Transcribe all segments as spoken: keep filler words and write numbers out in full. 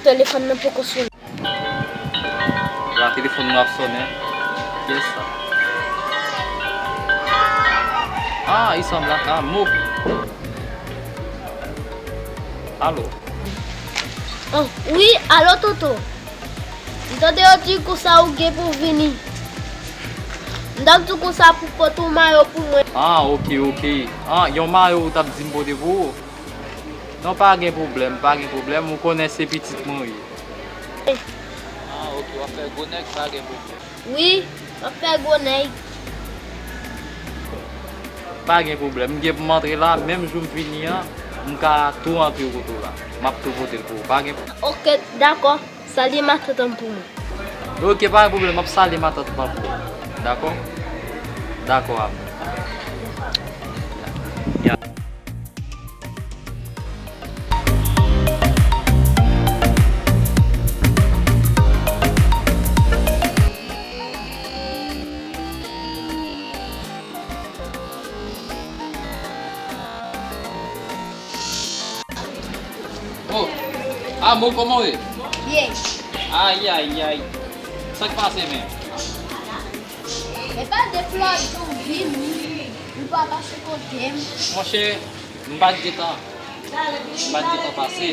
Telefòn nan poko sonnen. La telefòn mwen ap sonnen. Kiyès sa? Ah, li sanble ak Amo. Alo. Oh, wi, alo Toto. M tande yo di konsa ou gen pou vini. M t ap di w konsa pou pote yon mayo pou mwen. Ah, ok, ok. Ah, yon mayo ou t ap di m pote pou ou? Non, pa gen pwoblèm, pa gen pwoblèm. Ou konnen se pitit mwen ou ye. Ah, ok, w ap fè gwo nèg, pa gen pwoblèm. Wi, m ap fè gwo nèg. Pa gen pwoblèm, m gen pou m antre la, menm jou m vini an, m ka tou antre kote w la. M ap tou pote l pou ou, pa gen pwoblèm. Ok, dakò. Salye matant lan pou mwen. Ok, pa gen pwoblèm, m ap salye matant lan pou ou. Dakò? Dakò, amou. Ya. Oh, Amo, kòman w ye? Byen. Ay, ay, ay. Sa k pase menm? Epa de Florida ou vin, ou pa pase kote m. Monchè, m pa t gentan, m pa t gentan pase.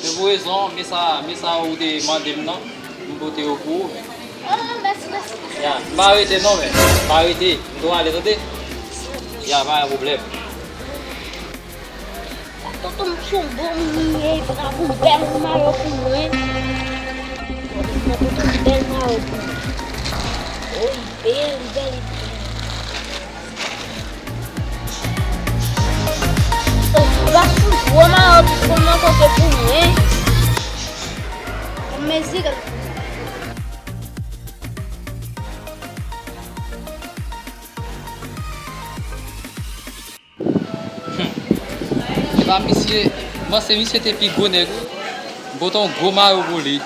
Men pou rezon, men sa, men sa ou te mande m nan, m pote yo pou ou. Oh, mèsi, mèsi. Ya, m pa rete non, men. M pa rete. M tou ale, tande? Ya, pa gen pwoblèm. Tonton m se yon bon moun li ye, li pral fè yon bèl mayo pou mwen. Li pral fè yon bèl mayo pou mwen. Oh, li bèl, li bèl, li bèl. Oh, li pral fè yon gwo mayo pou mwen, pote pou mwen. Mezi, gade. Hmm. Epa misye, m panse misye te pi gwo nèg wi. M pote yon gwo mayo pou li. M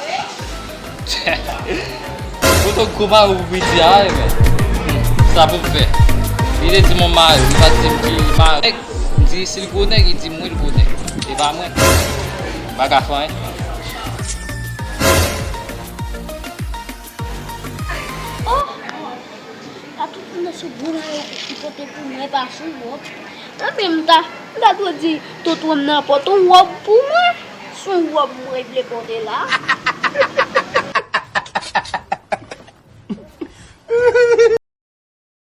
pote yon gwo mayo pou piti a wi, men. Hmm. Sa pou m fè? Li te di m yon mayo, li pa t di m ki mayo. Nèg, m di si l gwo nèg, li di m wi l gwo nèg. E pa mwen. M pa ka fè anyen. Oh! Pa tout moun nan se gwo mayo ki pote pou mwen, pa sou wòb. Mwen menm m ta, m ta dwe di tonton m nan pote yon wòb pou mwen. Se yon wòb mwen vle pote la.